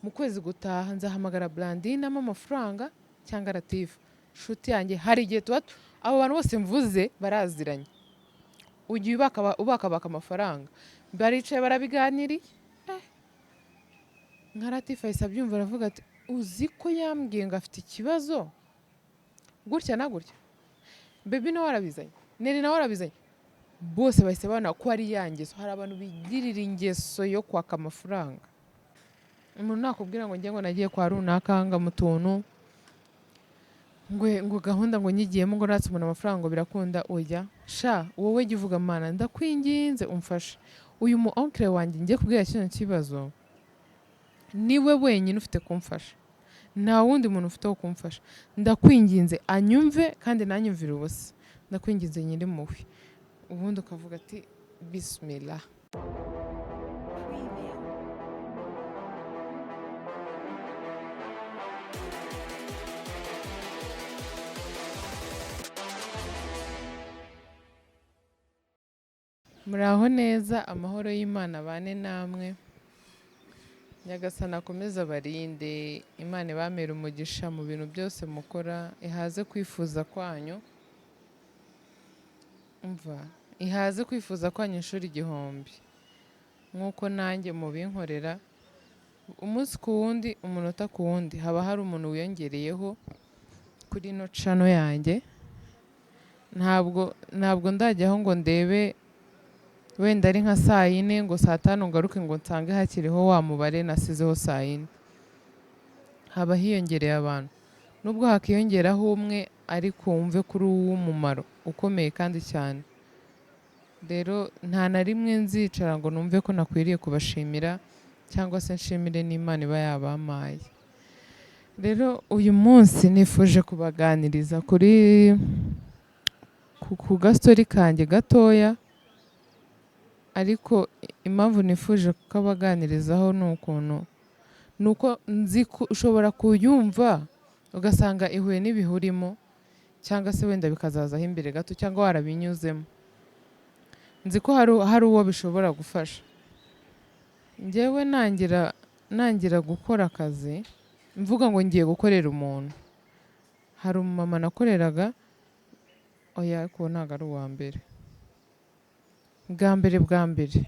Mu kwezi gutaha nzahamagara Blandine ampa amafaranga cyangwa Latifa nshuti yanjye. Hari igihe tuba abo bantu bose mvuze baraziranye, ugiye ubakabaka amafaranga, baricaye barabiganiriye. Nka Latifa ahise abyumva, aravuga ati: "Uzi ko yambwiye ngo afite ikibazo gutya na gutya?" Baby nawe arabizanye, Neri nawe arabizanye, bose bahise babona ko ari ya ngeso. Hari abantu bigirira ingeso yo kwaka amafaranga. Umuntu nakubwira ngo njye ngo nagiye kwa runaka ngo mu tuntu ngo gahunda ngo nyigiyemo, ngo natse umuntu amafaranga ngo birakunda, oya sha. Wowe jya uvuga: "Mana, ndakwinginze umfashe, uyu mu oncle wanjye ngiye kubwira kino kibazo niwe wenyine ufite kumfasha, nta wundi muntu ufite wo kumfasha. Ndakwinginze anyumve kandi nanyumvire ubusa, ndakwinginze nyiri mubi." Ubundi ukavuga ati: "Bismillah." Preview. Muraho neza, amahoro y'Imana abane namwe. Nyagasani akomeze abarinde, Imana ibamere umugisha mu bintu byose mukora, ihaze kwifuza kwanyu. Umva, ihaze kwifuza kwanyu inshuro 1000, nk'uko nanjye mubinkorera umunsi ku wundi, umunota ku wundi, haba hari umuntu wiyongereyeho kuri ino channel yanjye. Ntabwo ndajyaho ngo ndebe wenda ari nka saa 4 ngo saa 5 ngaruke ngo nsange hakiriho wa mubare nasizeho saa 4. Haba hiyongereye abantu, nubwo hakiyongeraho umwe, ariko wumve kuri uw'umumaro ukomeye kandi cyane. Rero nta na rimwe nzicara ngo numve ko nakwiriye kubashimira cyangwa se nshimire n'Imana iba yabampaye. Rero uyu munsi nifuje kubaganiriza kuri ku gastori kanjye gatoya, ariko impamvu nifuje kukabaganirizaho ni ukuntu ni uko nzi ko ushobora kuyumva ugasanga ihuye n'ibihurimo, cyangwa se wenda bikazazaho imbere gato, cyangwa warabinyuzemo. Nzi ko hari uwo bishobora gufasha. Njyewe nangira gukora akazi mvuga ngo ngiye gukorera umuntu, hari umumama nakoreraga. Oya, ariko uwo ntabwo ari uwa mbere. Bwa mbere, bwa mbere,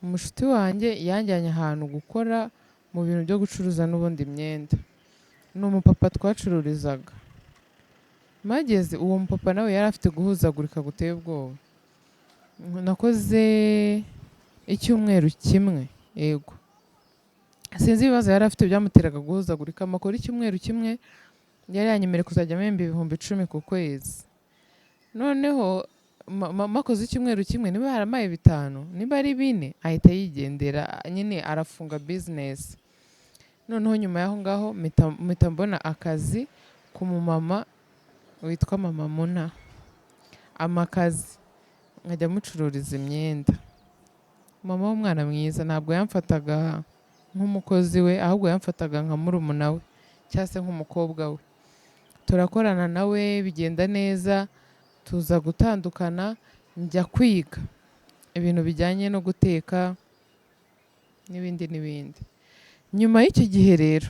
umushuti wanjye yanjyanye ahantu gukora mu bintu byo gucuruza n'ubundi imyenda. Ni umupapa twacururizaga. Mageze, uwo mupapa nawe yari afite guhuzagurika guteye ubwoba. Nakoze icyumweru kimwe, yego, sinzi ibibazo yari afite byamuteraga guhuzagurika. Amakora icyumweru kimwe, yari yanyemereye kuzajya mpemba 10,000 ku kwezi. Noneho makoze icyumweru kimwe, niba yarampaye 5, niba ari 4, ahita yigendera nyine, arafunga business. Noneho nyuma y'aho ngaho mpita mbona akazi ku mumama witwa Mama Muna, amakazi nkajya mucururiza imyenda. Mama w'umwana mwiza, ntabwo yamfataga nk'umukozi we, ahubwo yamfataga nka murumuna we cyangwa se nk'umukobwa we. Turakorana nawe bigenda neza, tuza gutandukana, njya kwiga ibintu bijyanye no guteka n'ibindi n'ibindi. Nyuma y'icyo gihe rero,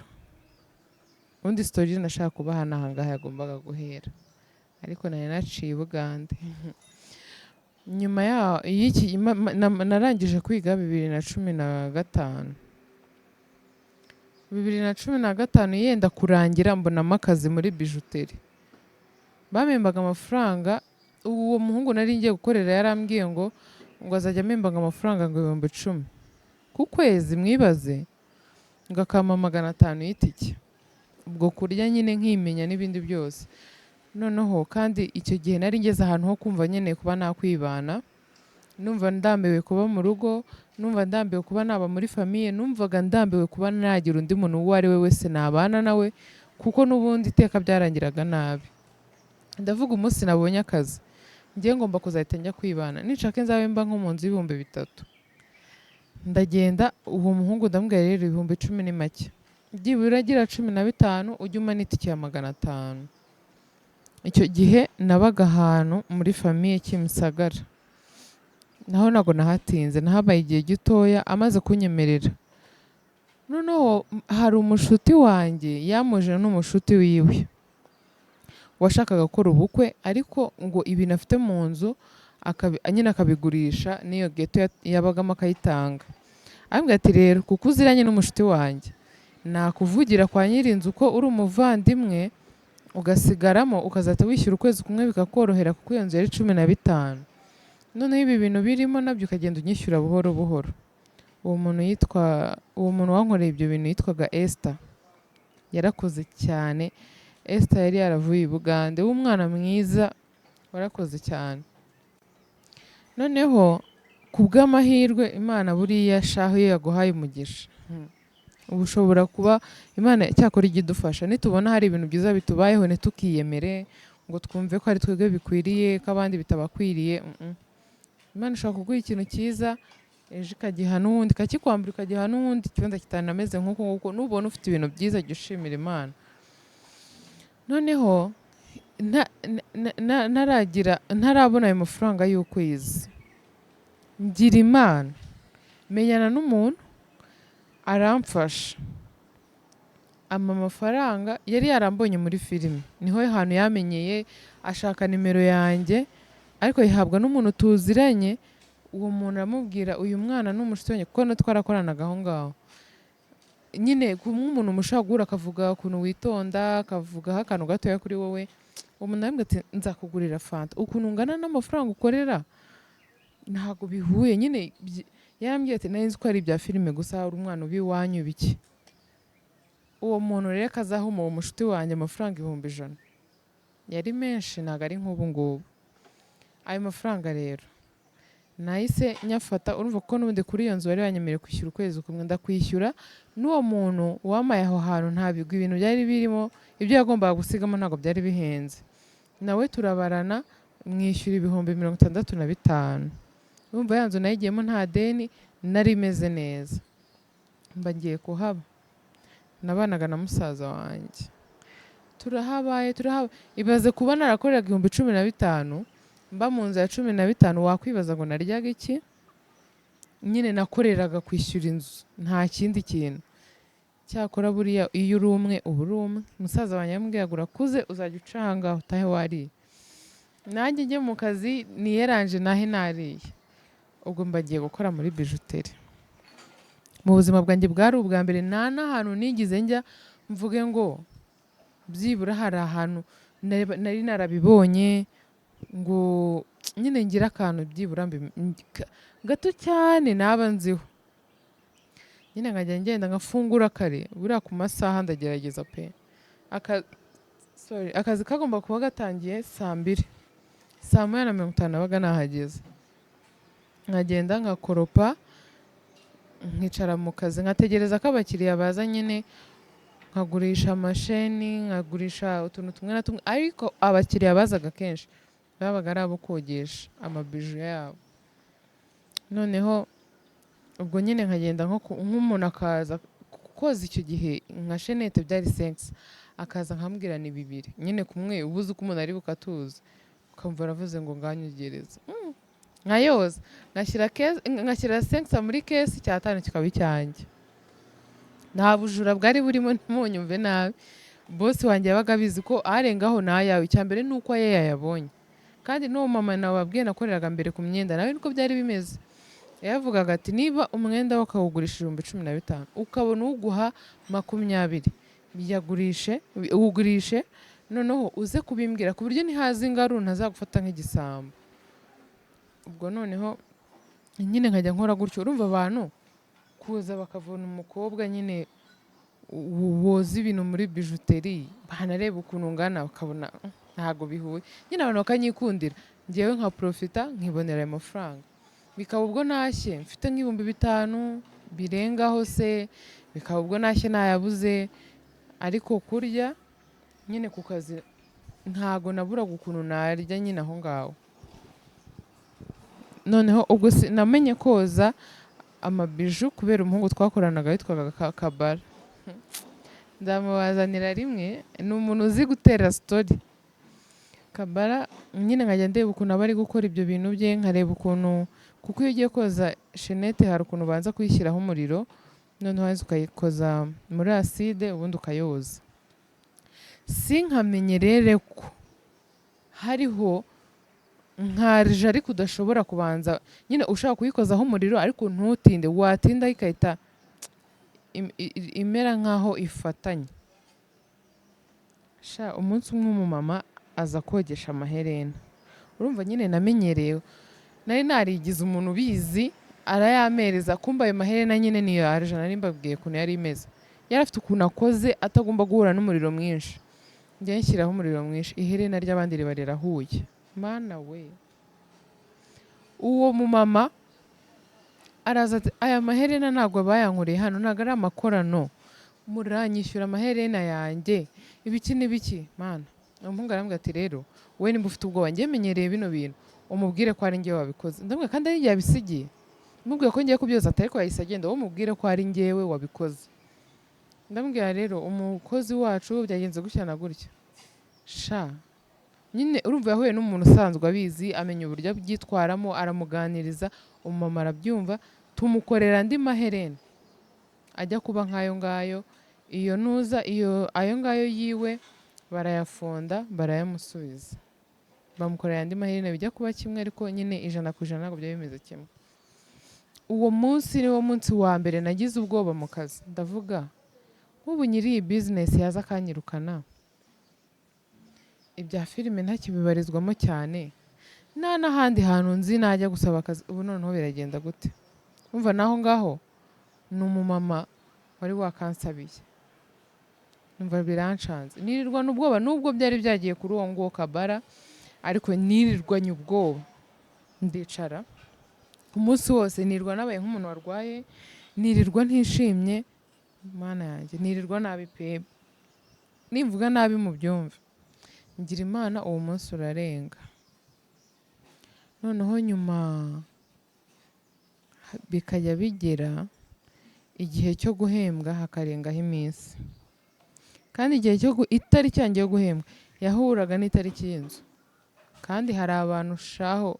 ubundi story nashaka kubaha ni aha ngaha yagombaga guhera, ariko nari naciye i Bugande. Nyuma y'iki narangije kwiga 2015, 2015 yenda kurangira, mbonamo akazi muri bijouterie. Bampembaga amafaranga. Uwo muhungu nari ngiye gukorera yarambwiye ngo azajya ampembaga amafaranga ngo 10,000 ku kwezi, mwibaze, ngo akampa 500 y'itike, ubwo kurya nyine nkimenya n'ibindi byose. Noneho kandi icyo gihe nari ngeze ahantu ho kumva nkeneye kuba nakwibana, numva ndambiwe kuba mu rugo, numva ndambiwe kuba naba muri famille, numvaga ndambiwe kuba nagira undi muntu uwo ari we wese nabana nawe, kuko n'ubundi iteka byarangiraga nabi. Ndavuga, umunsi nabonye akazi ngiye ngomba kuzahita njya kwibana, ninshaka nzabe mba nko mu nzu y'3,000. Ndagenda, uwo muhungu ndamubwira: "Rero 10,000 ni make, byibura agira 15, ujye umpa n'itike ya 500." Icyo gihe nabaga ahantu muri famille Kimisagara, naho ntabwo nahatinze, nahabaye igihe gitoya. Amaze kunyemerera Noneho hari umushuti wanjye yamuje n'umushuti wiwe washakaga gukora ubukwe, ariko ngo ibintu afite mu nzu nyine akabigurisha, n'iyo geto yabagamo akayitanga. Arambwira ati rero kuko uziranye n'umushuti wanjye, nakuvugira kwa nyir'inzu ko uri umuvandimwe, ugasigaramo ukazahita wishyura ukwezi kumwe bikakorohera, kuko iyo nzu yari 15. Noneho ibi bintu birimo nabyo ukagenda unyishyura buhoro buhoro. Uwo muntu wankoreye ibyo bintu yitwaga Esther, yarakoze cyane. Esther yari yaravuye i Bugande, w'umwana mwiza, warakoze cyane. Noneho ku bw'amahirwe, Imana buriya shaho iyo yaguhaye umugisha, uba ushobora kuba Imana cyakora ijya idufasha. Nitubona hari ibintu byiza bitubayeho, ntitukiyemere ngo twumve ko ari twebwe bikwiriye, ko abandi bitabakwiriye. Imana ishobora kuguha ikintu cyiza, ejo ikagiha n'uwundi, ikakikwambura ikagiha n'uwundi, ikibanza kitanameze nk'uko nguko. Nubona ufite ibintu byiza, jya ushimira Imana. Noneho ntarabona ayo mafaranga y'ukwezi, ngira Imana menyana n'umuntu aramfasha, ampa amafaranga. Yari yarambonye muri filime, niho hantu yamenyeye, ashaka nimero yanjye, ariko yihabwa n'umuntu tuziranye. Uwo muntu aramubwira uyu mwana ni umushuti wanjye, kuko natwe twarakoranaga aho ngaho nyine. Kumwe umuntu mushobora guhura akavuga ukuntu witonda, akavugaho akantu gatoya kuri wowe. Uwo muntu arambwira ati nzakugurira fanta, ukuntu ungana n'amafaranga ukorera ntabwo bihuye nyine. Yarambwiye ati nari nzi ko ari ibya filime gusa, uri umwana uba iwanyu biki. Uwo muntu rero akazahuma uwo mushuti wanjye amafaranga 100,000, yari menshi, ntabwo ari nk'ubu ngubu. Ayo mafaranga rero nahise nyafata, urumva ko n'ubundi kuri iyo nzu bari banyemereye kwishyura ukwezi kumwe, ndakwishyura. N'uwo muntu wamaye aho hantu, nta bigwi ibintu byari birimo, ibyo yagombaga gusigamo ntabwo byari bihenze, nawe turabarana mwishyura 65,000. Urumva ya nzu nayigiyemo nta deni, nari meze neza, mba ngiye kuhaba. Nabanaga na musaza wanjye, turahabaye, turahaba. Ibaze kuba narakoreraga 15,000, mba mu nzu ya 15, wakwibaza ngo naryaga iki? Nyine nakoreraga kwishyura inzu, nta kindi kintu. Cyakora buriya iyo uri umwe uba uri umwe. Musaza wanjye yambwiye ngo urakuze, uzajya uca aha ngaha utahe wariye, nanjye njye mu kazi niyeranje nahe nariye. Ubwo mba ngiye gukora muri bijouterie. Mu buzima bwanjye bwari ubwa mbere, nta n'ahantu nigize njya mvuge ngo byibura hari ahantu nari narabibonye, ngo nyine ngire akantu byibura gato cyane naba nziho. Nyine nkajya ngenda ngafungura kare, buriya ku masaha ndagerageza pe. Sorry, akazi kagomba kuba gatangiye saa 2, saa 1:50 nabaga nahageze, nkagenda nkakoropa, nkicara mu kazi, nkategereza ko abakiriya baza nyine, nkagurisha amasheni, nkagurisha utuntu tumwe na tumwe. Ariko abakiriya bazaga kenshi babaga ari abo kogesha amabiju yabo. Noneho ubwo nyine nkagenda nk'umuntu akaza koza, icyo gihe nka chaînette byari 500, akaza nkambwira ni 2 nyine, kumwe ubuze uko umuntu ari bukatuza, ukamva aravuze ngo nganyugereza, nkayoza, ngashyira 500 muri caisse, icyatanu kikaba icyanjye. Nta bujura bwari burimo, ntimunyumve nabi. Bosi wanjye yabaga abizi ko arengaho ni ayawe. Icya mbere ni uko aye yayabonye. Kandi n'uwo mama nababwiye nakoreraga mbere ku myenda, nawe niko byari bimeze. Yavugaga ati niba umwenda we ukawugurisha 15,000, ukabona uguha 20, yagurishe, uwugurishe, noneho uze kubimbwira, ku buryo nihaza ingaru ntazagufata nk'igisambo. Ubwo noneho nyine nkajya nkora gutyo. Urumva abantu kuza bakavuna umukobwa nyine woza ibintu muri bijouterie, banareba ukuntu ungana bakabona ntago bihuye nyine, abantu bakanyikundira, ngewe nka profita nkibonera ayo mafaranga. Bikaba ubwo ntashye mfite nk'5,000 birengaho se, bikaba ubwo ntashye nayabuze. Ariko kurya nyine ku kazi ntago naburaga ukuntu narya nyine aho ngaho. Noneho ubwo namenye koza amabiju kubera umuhungu twakoranaga witwaga Kabara. Ndamubazanira rimwe, ni umuntu uzi gutera story Kabara. Nyine nkajya ndeba ukuntu aba ari gukora ibyo bintu bye, nkareba ukuntu, kuko iyo ugiye koza chaînette hari ukuntu ubanza kuyishyiraho umuriro. Noneho warangiza ukayikoza muri acide, ubundi ukayoza. Sinkamenye rero ko hariho nkarije, ariko udashobora kubanza nyine ushaka kuyikozaho umuriro, ariko ntutinde. Watinda igahita imera nk'aho ifatanye. Sha, umunsi umwe umumama aza kogesha amaherena. Urumva nyine namenyereye, nari narigize umuntu ubizi. Arayampereza, kumva ayo maherena nyine niyo argent nari mbabwiye ukuntu yari imeze. Yari afite ukuntu akoze, atagomba guhura n'umuriro mwinshi. Njya nshyiraho umuriro mwinshi, iherena ry'abandi riba rirahuye. Mana we! Uwo mumama araza ati: "Aya maherena ntabwo bayankoreye hano, ntabwo ari amakorano, muranyishyura amaherena yanjye, ibiki n'ibiki." Mana! Umuhungu arambwira ati: "Rero wowe nimba ufite ubwoba, njye menyereye bino bintu, umubwire ko ari njyewe wabikoze." Ndamubwira, kandi ari njye yabisigiye. Mubwiye ko ngiye kubyoza, atari ko yahise agenda. Wowe umubwire ko ari njyewe wabikoze. Ndamubwira rero umukozi wacu byagenze gutya na gutya. Sha, nyine urumva yahuye n'umuntu usanzwe abizi, amenya uburyo abyitwaramo, aramuganiriza, umumama arabyumva, tumukorera andi maherena ajya kuba nk'ayo ngayo. Iyo nuza iyo ayo ngayo yiwe barayafonda, barayamusubiza, bamukorera andi maherena bijya kuba kimwe, ariko nyine 100% ntabwo byari bimeze kimwe. Uwo munsi niwo munsi wa mbere nagize ubwoba mu kazi. Ndavuga, nk'ubu nyiri iyi bizinesi yaza akanyirukana, ibya filime ntakibibarizwamo cyane, nta n'ahandi hantu nzi najya gusaba akazi, ubu noneho biragenda gute? Umva, naho ngaho ni umumama wari wakansabiye. Numva biranshanze, nirirwa ubwoba. Nubwo byari byagiye kuri uwo nguwo kabara, ariko nirirwanye ubwoba. Ndicara umunsi wose, nirirwa nabaye nk'umuntu warwaye, nirirwa ntishimye. Mana yanjye, nirirwa nabi pe! Nimvuga nabi mu byumve. Ngira Imana uwo munsi urarenga. Noneho nyuma bikajya bigera igihe cyo guhembwa, hakarengaho iminsi, kandi igihe cyo itariki yanjye yo guhembwa yahuraga n'itariki y'inzu. Kandi hari abantu shaho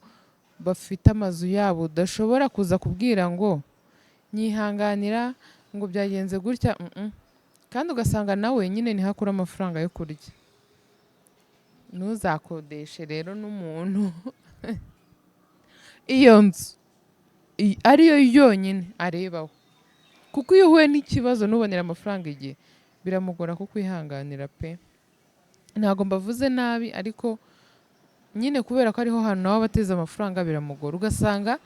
bafite amazu yabo udashobora kuza kubwira ngo nyihanganira, ngo byagenze gutya, Kandi ugasanga nawe nyine niho akura amafaranga yo kurya. Ntuzakodeshe rero n'umuntu iyo nzu ariyo yonyine arebaho, kuko iyo uhuye n'ikibazo ntubonere amafaranga igihe, biramugora kukwihanganira pe. Ntabwo mbavuze nabi, ariko nyine kubera ko ariho hantu nawe aba ateze amafaranga, biramugora. Ugasanga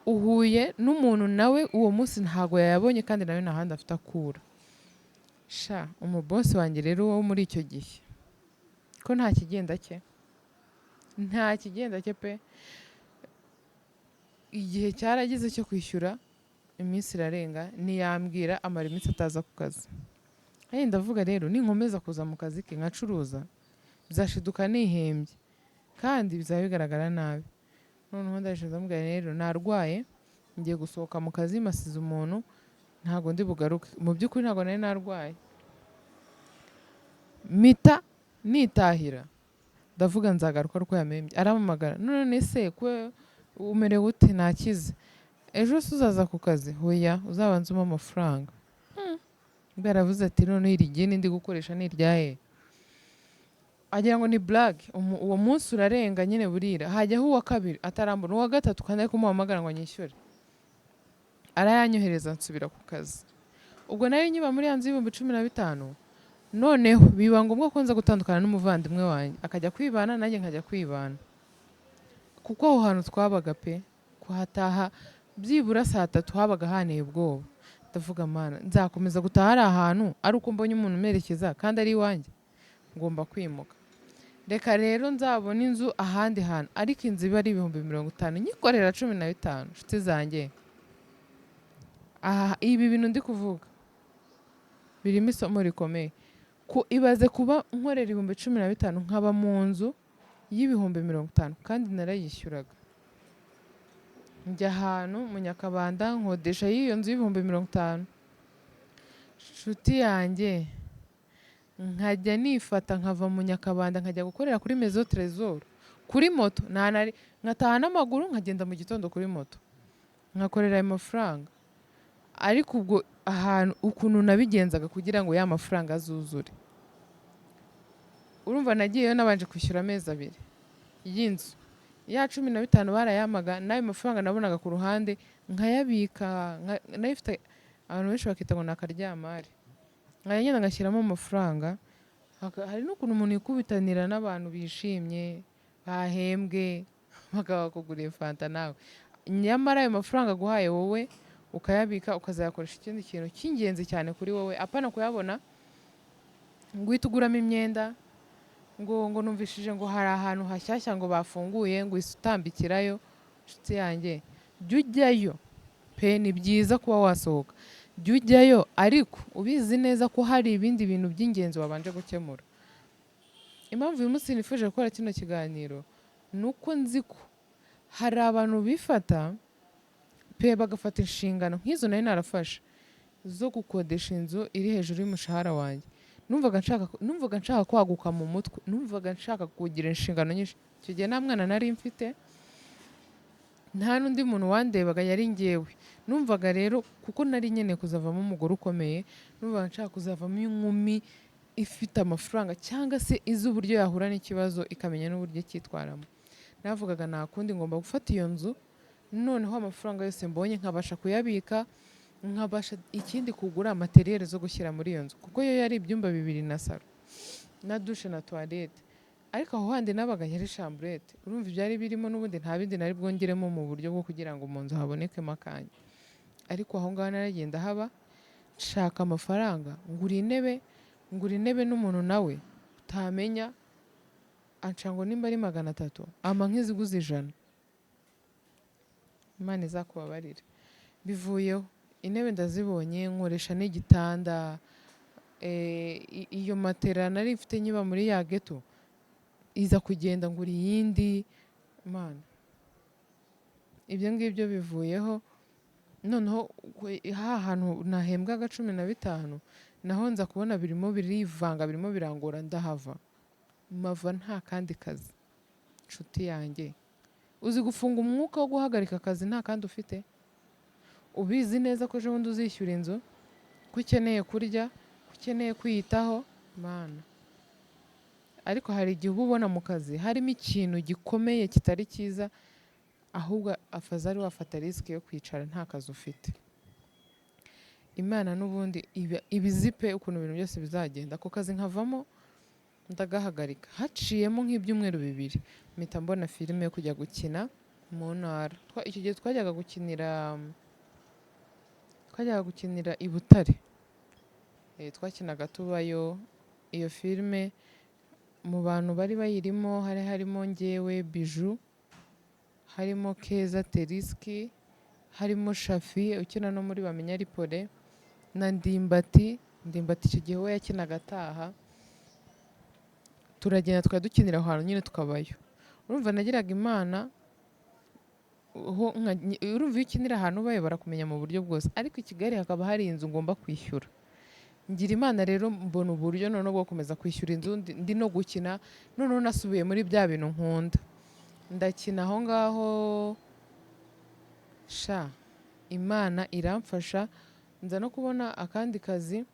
uhuye n'umuntu nawe uwo munsi ntabwo yayabonye, kandi nawe nta handi afite akura. Sha, umubosi wanjye rero wo muri icyo gihe, ko nta kigenda cye, nta kigenda cye pe. Igihe cyarageze cyo kwishyura, iminsi irarenga ntiyambwira, amara iminsi ataza ku kazi. Nanjye ndavuga rero, ninkomeza kuza mu kazi ke nkacuruza, bizashiduka nihembye kandi bizaba bigaragara nabi. Noneho ndaje ndamubwira: "Rero narwaye, ngiye gusohoka mu kazi, masize umuntu, ntabwo ndi bugaruke." Mu by'ukuri ntabwo nari narwaye. Mpita nitahira, ndavuga nzagaruka ari uko yampembye. Arampamagara: "None se ko umerewe ute?" "Nakize." "Ejo se uzaza ku kazi?" "Hoya, uzabanze umpe amafaranga." Ubwo yaravuze ati: "Noneho iri gini ndi gukoresha ni iryahe?" Agira ngo ni blague. Uwo munsi urarenga nyine, burira, hajyaho uwa kabiri atarambona, uwa gatatu, kandi ari kumuhamagara ngo anyishyure. Arayanyohereza, nsubira ku kazi. Ubwo nari nkiba muri ya nzu y'ibihumbi 15. Noneho biba ngombwa ko nza gutandukana n'umuvandimwe wanjye, akajya kwibana, nanjye nkajya kwibana, kuko aho hantu twabaga pe, kuhataha byibura saa 3 habaga hanteye ubwoba. Ndavuga: "Mana, nzakomeza gutaha ari ahantu ari uko mbonye umuntu umerekeza, kandi ari iwanjye? Ngomba kwimuka. Reka rero nzabona inzu ahandi hantu, ariko inzu iba ari ibihumbi 50, nyikorera 15." Nshuti zanjye, aha ibi bintu ndi kuvuga birimo isomo rikomeye. Ku ibaze kuba nkorera ibihumbi 15, nkaba mu nzu y'ibihumbi 50, kandi narayishyuraga. Njya ahantu mu Nyakabanda, nkodesha y'iyo nzu y'ibihumbi 50. Nshuti yanjye, nkajya nifata nkava mu Nyakabanda nkajya gukorera kuri Maison Tresor kuri moto, nkataha n'amaguru, nkagenda mu gitondo kuri moto, nkakorera ayo mafaranga. Ariko ubwo Ahantu ukuntu nabigenzaga kugira ngo ya mafaranga azuzure, urumva nagiyeyo nabanje kwishyura amezi 2 y'inzu ya 15 barayamaga, n'ayo mafaranga nabonaga ku ruhande nkayabika. Nayo ifite abantu benshi bakita ngo ni akaryamari, nkajya ngenda ngashyiramo amafaranga. Hari n'ukuntu umuntu yikubitanira n'abantu bishimye bahembwe, bakaba bakuguriye fanta nawe, nyamara ayo mafaranga aguhaye wowe ukayabika ukazayakoresha ikindi kintu cy'ingenzi cyane kuri wowe, apana kuyabona ngo uhite uguramo imyenda, ngo numvishije ngo hari ahantu hashyashya ngo bafunguye, ngo uhise utambikirayo. Inshuti yanjye, jya ujyayo pe, ni byiza kuba wasohoka, jya ujyayo ariko ubizi neza ko hari ibindi bintu by'ingenzi wabanje gukemura. Impamvu uyu munsi nifuje gukora kino kiganiro ni uko nzi ko hari abantu bifata pe, bagafata inshingano nk'izo nari narafashe zo gukodesha inzu iri hejuru y'umushahara wanjye. Numvaga nshaka kwaguka mu mutwe, numvaga nshaka kugira inshingano nyinshi. Icyo gihe nta mwana nari mfite, nta n'undi muntu wandebaga, yari njyewe. Numvaga rero kuko nari nkeneye kuzavamo umugore ukomeye, numvaga nshaka kuzavamo inkumi ifite amafaranga cyangwa se izi uburyo yahura n'ikibazo ikamenya n'uburyo cyitwaramo. Navugaga nta kundi, ngomba gufata iyo nzu, noneho amafaranga yose mbonye nkabasha kuyabika, nkabasha ikindi kugura matériel zo gushyira muri iyo nzu, kuko yo yari ibyumba bibiri na salon na douche na toilette, ariko aho handi nabaga yari chambrette. Urumva ibyari birimo n'ubundi nta bindi nari bwongeremo mu buryo bwo kugira ngo mu nzu habonekemo akanya. Ariko aho ngaho naragenda haba nshaka amafaranga, ngura intebe, ngura intebe n'umuntu nawe utamenya anca ngo nimba ari 300, ampa nk'iziguze 100. Imana izakubabarire. Bivuyeho, intebe ndazibonye, nkoresha n'igitanda. Iyo matera nari mfite nkiba muri ya ghetto iza kugenda, ngura iyindi. Mana, ibyo ngibyo bivuyeho, noneho ha hantu nahembwaga 15 naho nza kubona birimo birivanga, birimo birangora, ndahava mava nta kandi kazi. Nshuti yanjye, uzi gufunga umwuka wo guhagarika akazi nta kandi ufite, ubizi neza ko ejo bundi uzishyura inzu, ko ukeneye kurya, ko ukeneye kwiyitaho? Mana, ariko hari igihe uba ubona mu kazi harimo ikintu gikomeye kitari cyiza, ahubwo afazari wafata risque yo kwicara nta kazi ufite. Imana n'ubundi iba izi pe ukuntu ibintu byose bizagenda. Ako kazi nkavamo, ndagahagarika, haciyemo nk'ibyumweru 2 mpita mbona filime yo kujya gukina mu ntara. Icyo gihe twajyaga gukinira i Butare. Twakinaga tubayo. Iyo filime mu bantu bari bayirimo hari harimo njyewe Biju, harimo Keza Teriski, harimo Shafi ukina no muri Bamenya Ripole, na Ndimbati. Ndimbati icyo gihe we yakinaga ataha. Turagenda tukajya dukinira aho hantu nyine tukabayo. Urumva nagiraga Imana urumva iyo ukinira ahantu ubayo barakumenya mu buryo bwose, ariko i Kigali hakaba hari inzu ngomba kwishyura. Ngira Imana rero mbona uburyo noneho bwo gukomeza kwishyura inzu ndi no gukina. Noneho nasubiye muri bya bintu nkunda, ndakina aho ngaho sha, Imana iramfasha, nza no kubona akandi kazi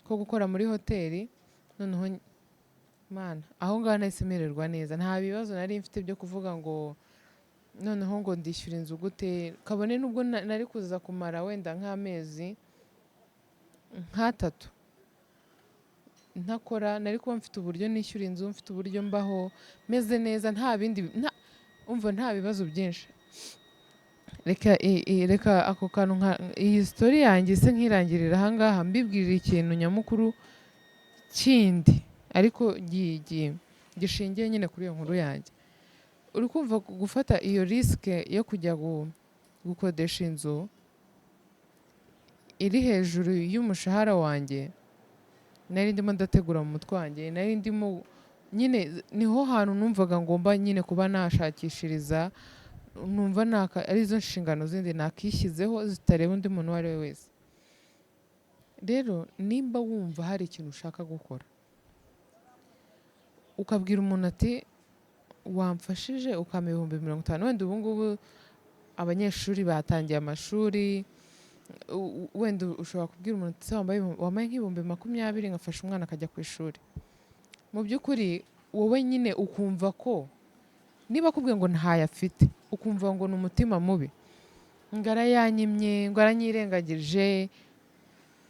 ko gukora muri hoteli. Noneho Mana, aho ngaho nahise mererwa neza, nta bibazo nari mfite byo kuvuga ngo noneho ngo ndishyura inzu gute, kabone nubwo nari kuza kumara wenda nk'amezi nk'atatu ntakora, nari kuba mfite uburyo nishyura inzu, mfite uburyo mbaho meze neza, nta bindi umva nta bibazo byinshi. Reka reka ako kantu nka iyi story yanjye ise nkirangirira ahangaha, mbibwirira ikintu nyamukuru kindi ariko gishingiye nyine kuri iyo nkuru yanjye. Uri kumva gufata iyo risque yo kujya gukodesha inzu iri hejuru y'umushahara wanjye, nari ndimo ndategura mu mutwe wanjye, nari ndimo nyine, niho hantu numvaga ngomba nyine kuba nashakishiriza, numva arizo nshingano zindi nakishyizeho zitareba undi muntu uwo ari we wese. Rero nimba wumva hari ikintu ushaka gukora, ukabwira umuntu ati wamfashije ukampa 50,000, wenda ubu ngubu abanyeshuri batangiye amashuri. Wenda ushobora kubwira umuntu uti: "Se wambaye nk'20,000 nkafasha umwana akajya ku ishuri?" Mu by'ukuri wowe nyine ukumva ko niba akubwiye ngo ntayo afite, ukumva ngo ni umutima mubi, ngo arayanyimye, ngo aranyirengagije.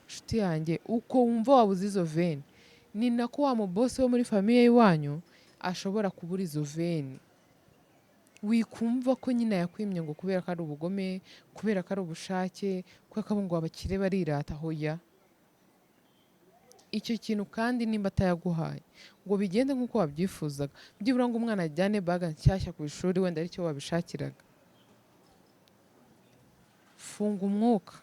Inshuti yanjye, uko wumva wabuze izo 20, ni nako wa mubosi wo muri famille y'iwanyu ashobora kubura izo 20. Wikumva ko nyine yakwimye ngo kubera ko ari ubugome, kubera ko ari ubushake, kubera ko ngo abakire barirata. Hoya. Icyo kintu kandi nimba atayaguhaye ngo bigende nk'uko wabyifuzaga, byibura ngo umwana ajyane bag nshyashya ku ishuri, wenda aricyo wabishakiraga, funga umwuka.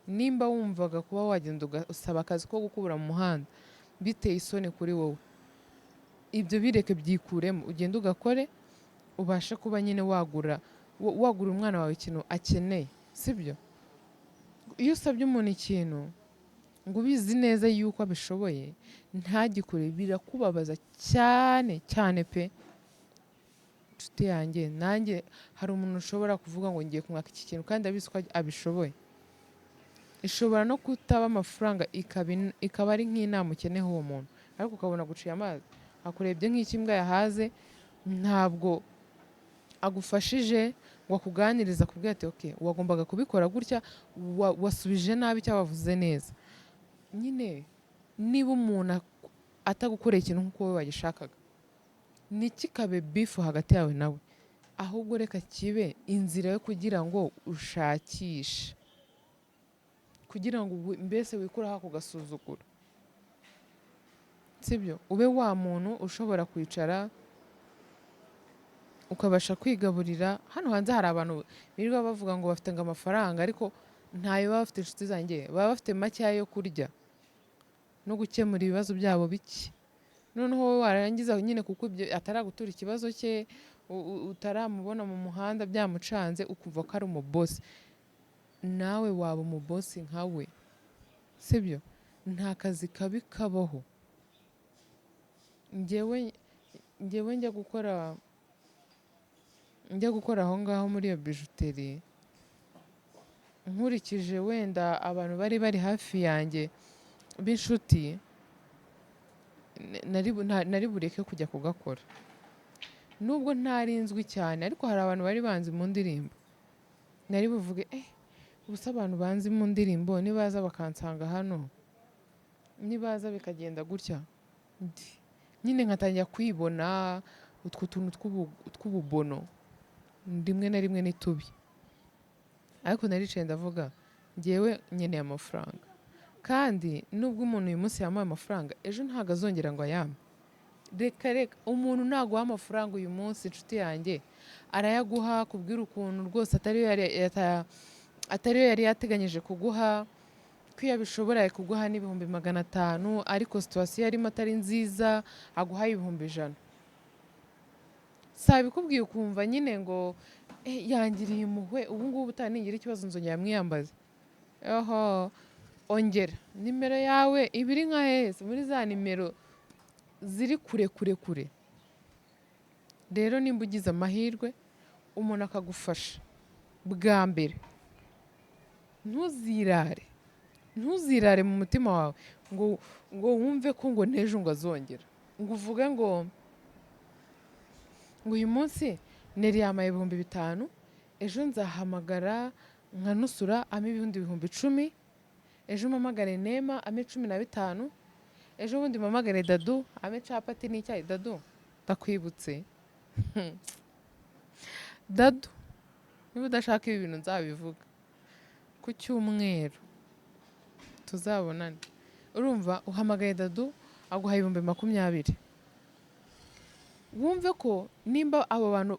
Nimba wumvaga kuba wagenda ugasaba akazi ko gukubura mu muhanda biteye isoni kuri wowe, ibyo bireke, byikuremo, ugende ugakore, ubashe kuba nyine wagura umwana wawe ikintu akeneye, sibyo? Iyo usabye umuntu ikintu ngo ubizi neza yuko abishoboye ntagikore, birakubabaza cyane cyane pe. Inshuti yanjye, nanjye hari umuntu ushobora kuvuga ngo ngiye kumwaka iki kintu kandi abizi ko abishoboye. Ishobora no kutaba amafaranga, ikaba ari nk'inama ukeneyeho uwo muntu, ariko ukabona guciye amazi, akurebye nk'icyo imbwa yahaze, ntabwo agufashije ngo akuganirize, akubwire ati: "Ok, wagombaga kubikora gutya, wasubije nabi cyangwa wavuze neza." Nyine niba umuntu atagukoreye ikintu nk'uko wowe wagishakaga, ntikikabe beef hagati yawe nawe, ahubwo reka kibe inzira yo kugira ngo ushakishe, kugira ngo mbese wikureho ako gasuzuguro, sibyo? Ube wa muntu ushobora kwicara ukabasha kwigaburira. Hano hanze hari abantu birirwa bavuga ngo bafite ngo amafaranga, ariko ntayo baba bafite. Inshuti zanjye, baba bafite makeya yo kurya no gukemura ibibazo byabo bike. Noneho wowe warangiza nyine, kuko ibyo ataragutura ikibazo cye, utaramubona mu muhanda byamucanze, ukumva ko ari umubosi. Nawe waba umubosi nka we, sibyo? Nta kazi kabi kabaho. Njyewe njya gukora aho ngaho muri iyo bijouterie, nkurikije wenda abantu bari bari hafi yanjye b'inshuti, nari bureke kujya kugakora nubwo ntari nzwi cyane, ariko hari abantu bari banzi mu ndirimbo. Nari buvuge: "Eh, ubusa abantu banzi mu ndirimbo nibaza bakansanga hano, nibaza bikagenda gutya," ndi nyine nkatangira kwibona utwo tuntu tw'ububono. Rimwe na rimwe ni tubi, ariko naricaye ndavuga: "Ngewe nkeneye amafaranga, kandi nubwo umuntu uyu munsi yampaye amafaranga, ejo ntabwo azongera ngo ayampe." Reka reka, umuntu naguha amafaranga uyu munsi, inshuti yanjye, arayaguha kubwira ukuntu rwose atariyo yari yateganyije kuguha, ko iyo abishobora yari kuguha n'500,000, ariko situation yarimo atari nziza, aguhaye 100,000. Sabikubwiye, ukumva nyine ngo: "Eh, yangiriye impuhwe, ubu ngubu utaningira ikibazo nzongera mwiyambaze." Oho, ongera nimero yawe iba iri nka hese muri za nimero ziri kure kure kure. Rero nimba ugize amahirwe umuntu akagufasha bwa mbere, ntuzirare, ntuzirare mu mutima wawe ngo wumve ko ngo n'ejo ngo azongera, ngo uvuge ngo uyu munsi Neri yampaye 5000, ejo nzahamagara nka Nusura ampe ibindi 10,000, ejo mpamagare Nema ampe 15, ejo bundi mpamagare Dadu ampe capati n'icyayi. Dadu, ndakwibutse Dadu, niba udashaka ibi bintu nzabivuga ku cyumweru tuzabonane. Urumva uhamagaye Dadu aguha 20,000, wumve ko nimba abo bantu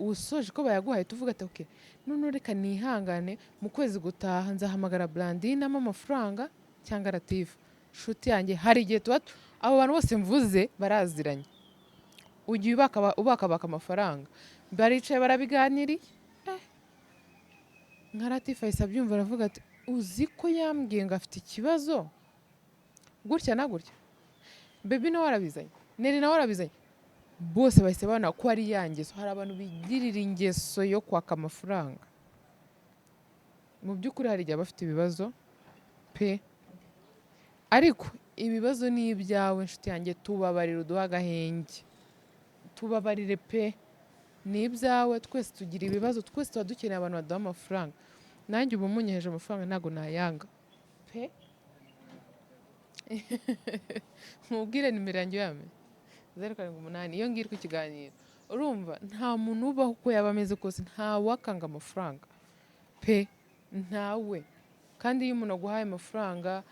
usoje ko bayaguhaye, tuvuga ati: "Ok, none reka nihangane, mu kwezi gutaha nzahamagara Brandine ampe amafaranga cyangwa Latifa." Nshuti yanjye, hari igihe tuba abo bantu bose mvuze baraziranye, ugiye ubakabaka amafaranga, baricaye barabiganiriye. Nka Latifa ahise abyumva, aravuga ati: "Uzi ko yambwiye ngo afite ikibazo gutya na gutya?" Baby nawe arabizanye, Neri nawe arabizanye, bose bahise babona ko ari ya ngeso. Hari abantu bigirira ingeso yo kwaka amafaranga. Mu by'ukuri hari igihe aba afite ibibazo pe, ariko ibibazo ni ibyawe inshuti yanjye, tubabarire uduhe agahenge, tubabarire pe, ni ibyawe. Twese tugira ibibazo, twese tuba dukeneye abantu baduha amafaranga. Nanjye ubu munyeheje amafaranga ntabwo nayanga pe. Mubwire nimero yanjye uyame, 078, iyo ngirwa ikiganiro. Urumva nta muntu ubaho uko yaba ameze kose ntawakanga amafaranga pe, ntawe. Kandi iyo umuntu aguhaye amafaranga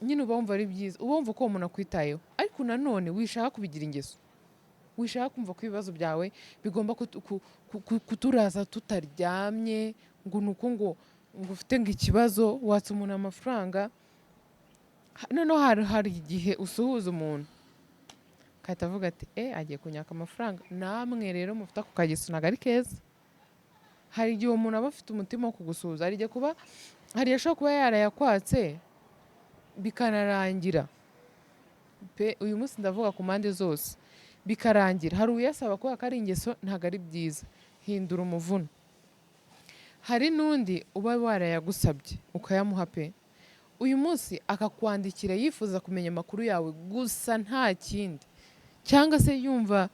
nyine uba wumva ari byiza, uba wumva ko uwo muntu akwitayeho. Ariko nanone wishaka kubigira ingeso, wishaka kumva ko ibibazo byawe bigomba kuturaza tutaryamye, ngo ni uko ngo ufite ngo ikibazo watse umuntu amafaranga. Noneho hari igihe usuhuza umuntu agahita avuga ati agiye kunyaka amafaranga. Namwe rero mufite ako kageso ntabwo ari keza. Hari igihe uwo muntu aba afite umutima wo kugusuhuza, hari igihe kuba hari igihe ashobora kuba yarayakwatse bikanarangira pe. Uyu munsi ndavuga ku mpande zose, bikarangira. Hari uyasaba kubera ko ari ingeso, ntabwo ari byiza, hindura umuvuno. Hari n'undi uba warayagusabye ukayamuha pe, uyu munsi akakwandikira yifuza kumenya amakuru yawe gusa nta kindi, cyangwa se yumva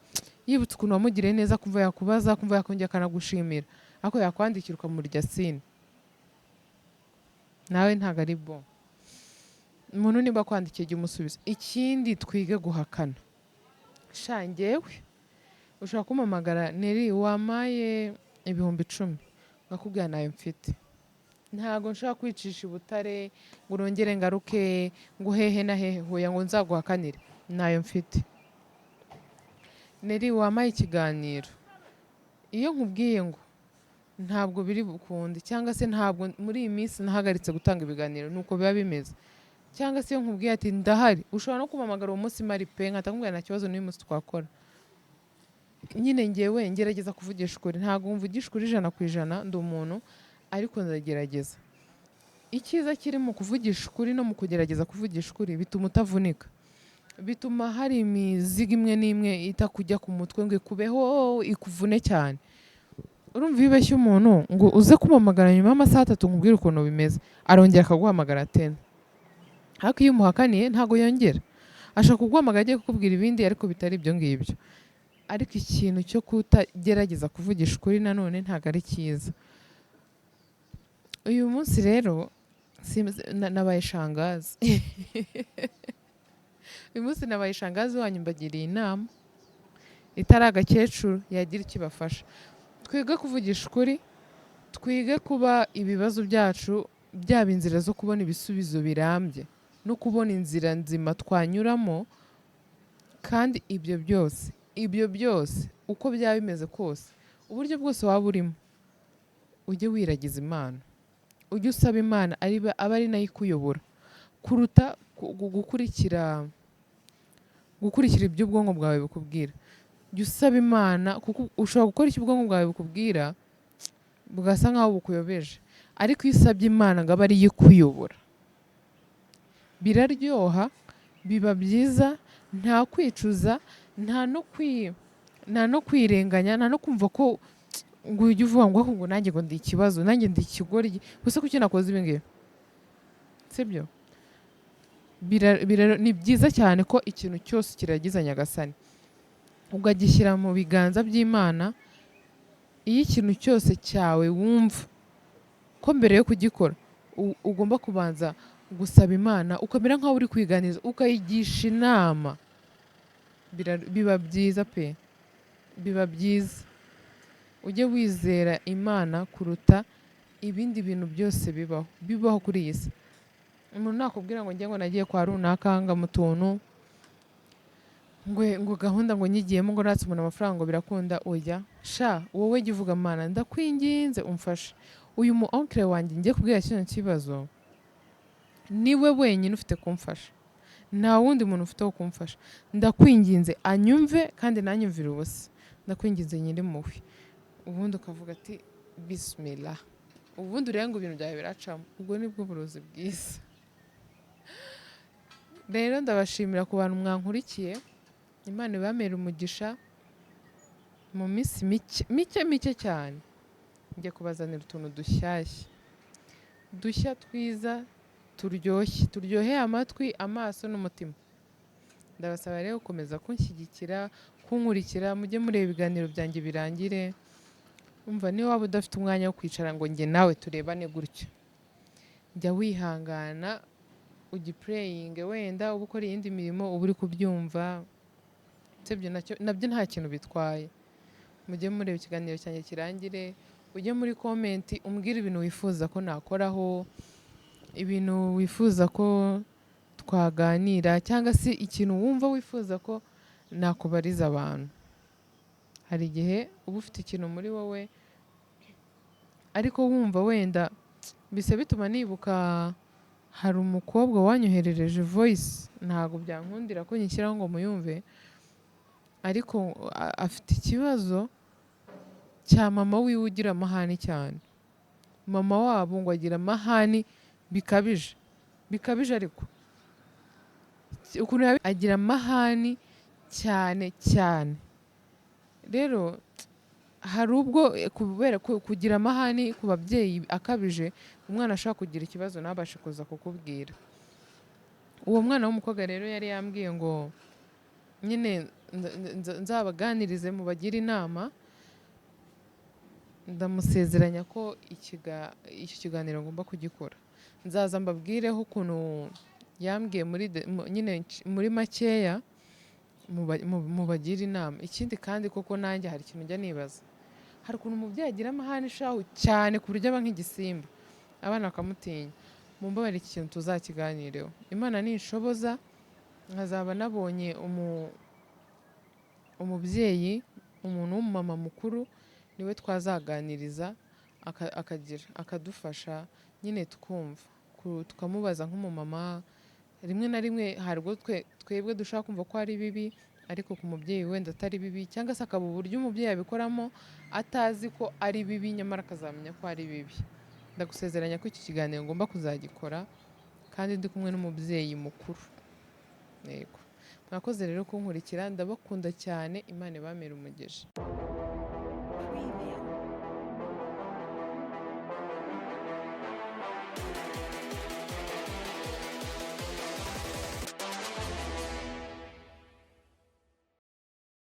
yibutse ukuntu wamugiriye neza, kumva yakubaza, kumva yakongera akanagushimira, ariko yakwandikira ukamurya sini, nawe ntabwo ari bo. Umuntu niba akwandikiye jya umusubiza. Ikindi twige guhakana. Sha njyewe ushobora kumpamagara, Neri wampaye 10,000, nkakubwira nayo mfite. Ntabwo nshobora kwicisha i Butare ngo nongere ngaruke ngo hehe na hehe, hoya ngo nzaguhakanire, nayo mfite. Neri wampaye ikiganiro, iyo nkubwiye ngo ntabwo biri bukunde, cyangwa se ntabwo muri iyi minsi nahagaritse gutanga ibiganiro, nuko biba bimeze. Cyangwa se iyo nkubwiye ati ndahari, ushobora no kumpamagara uwo munsi mari pe, nkahita nkubwira nta kibazo n'uyu munsi twakora. Nyine ngewe ngerageza kuvugisha ukuri, ntabwo mvugisha ukuri 100%, ndi umuntu, ariko ndagerageza. Icyiza kiri mu kuvugisha ukuri no mu kugerageza kuvugisha ukuri, bituma utavunika, bituma hari imizigo imwe n'imwe itakujya ku mutwe ngo ikubeho ikuvune cyane. Urumva iyo ubeshya umuntu ngo uze kumuhamagara nyuma y'amasaha 3 nkubwire ukuntu bimeze, arongera akaguhamagara tena. Ariko iyo umuhakaniye ntabwo yongera, ashobora kuguhamagara agiye kukubwira ibindi ariko bitari ibyo ngibyo. Ariko ikintu cyo kutagerageza kuvugisha ukuri nanone ntabwo ari cyiza. Uyu munsi rero nabaye shangazi. Uyu munsi nabaye shangazi wanyu, mbagiriye inama itari agakecuru yagira icyo ibafasha. Twige kuvugisha ukuri, twige kuba ibibazo byacu byaba inzira zo kubona ibisubizo birambye no kubona inzira nzima twanyuramo. Kandi ibyo byose uko byaba bimeze kose, uburyo bwose waba urimo, ujye wiragiza Imana, ujye usaba Imana abe ari nayo ikuyobora, kuruta gukurikira ibyo ubwonko bwawe bukubwira. Jya usaba Imana, kuko ushobora gukora icyo ubwonko bwawe bukubwira bugasa nkaho bukuyobeje, ariko iyo usabye Imana ngo abe ariyo ikuyobora, biraryoha, biba byiza, nta kwicuza, nta no kwirenganya, nta no kumva ko ngo ujye uvuga ngo ngo nanjye ngo ndi ikibazo, nanjye ndi ikigoryi, gusa kuki nakoze ibi ngibi, sibyo? Ni byiza cyane ko ikintu cyose kiragiza Nyagasani ukagishyira mu biganza by'Imana. Iyo ikintu cyose cyawe wumva ko mbere yo kugikora ugomba kubanza gusaba Imana, ukamera nkaho uri kwiganiza, ukayigisha inama, biba byiza pe, biba byiza. Ujye wizera Imana kuruta ibindi bintu byose bibaho kuri iyi si. Umuntu nakubwira ngo njye ngo nagiye kwa runaka ngo mu tuntu ngo gahunda ngo nyigiyemo ngo natse umuntu amafaranga ngo birakunda, oya sha, wowe jya uvuga Mana ndakwinginze umfashe, uyu mu oncle wanjye ngiye kubwira kino kibazo niwe wenyine ufite kumfasha, nta wundi muntu ufite wo kumfasha, ndakwinginze anyumve kandi nanyumvire ubusa, ndakwinginze nyir'impuhwe. Ubundi ukavuga ati bismillah, ubundi urebe ngo ibintu byawe biracamo. Ubwo nibwo burozi bwiza. Rero ndabashimira ku bantu mwankurikiye, Imana ibamere umugisha. Mu minsi mike mike mike cyane njye kubazanira utuntu dushyashya. Dushya twiza turyoshye, turyoheye amatwi, amaso n'umutima. Ndabasaba rero gukomeza kunshyigikira, kunkurikira, mujye mureba ibiganiro byanjye birangire. Umva, niba waba udafite umwanya wo kwicara ngo njye nawe turebane gutyo, jya wihangana ugiplayinge, wenda uba ukora iyindi mirimo uba uri kubyumva. Usibye nabyo nta kintu bitwaye. Mujye mureba ikiganiro cyanjye kirangire, ujye muri comment umbwire ibintu wifuza ko nakoraho, ibintu wifuza ko twaganira, cyangwa se ikintu wumva wifuza ko nakubariza abantu. Hari igihe uba ufite ikintu muri wowe ariko wumva wenda bise bituma nibuka hari umukobwa wanyoherereje voice, ntabwo byankundira ko nyishyiraho ngo muyumve, ariko afite ikibazo cya mama wiwe ugira amahane cyane. Mama wabo ngo agira amahane bikabije bikabije, ariko ukuntu agira amahane cyane cyane. Rero hari ubwo kubera kugira amahane ku babyeyi akabije, umwana ashobora kugira ikibazo ntabashe kuza kukubwira. Uwo mwana w'umukobwa rero yari yambwiye ngo nyine nzabaganirize mubagire inama. Ndamusezeranya ko icyo kiganiro ngomba kugikora. Nzaza mbabwireho ukuntu yambwiye muri nyine muri makeya, mubagire inama. Ikindi kandi koko nanjye hari ikintu njya nibaza: hari ukuntu umubyeyi agira amahane shahu cyane ku buryo aba nk'igisimba, abana bakamutinya. Mumbabarire, iki kintu tuzakiganireho. Imana ninshoboza nkazaba nabonye umubyeyi, umuntu w'umumama mukuru, niwe twazaganiriza akagira akadufasha nyine tukumva, tukamubaza nk'umumama. Rimwe na rimwe hari ubwo twebwe dushobora kumva ko ari bibi, ariko ku mubyeyi wenda atari bibi, cyangwa se akaba uburyo umubyeyi abikoramo atazi ko ari bibi, nyamara akazamenya ko ari bibi. Ndagusezeranya ko iki kiganiro ngomba kuzagikora kandi ndi kumwe n'umubyeyi mukuru. Yego, mwakoze rero kunkurikira, ndabakunda cyane, Imana ibamere umugisha.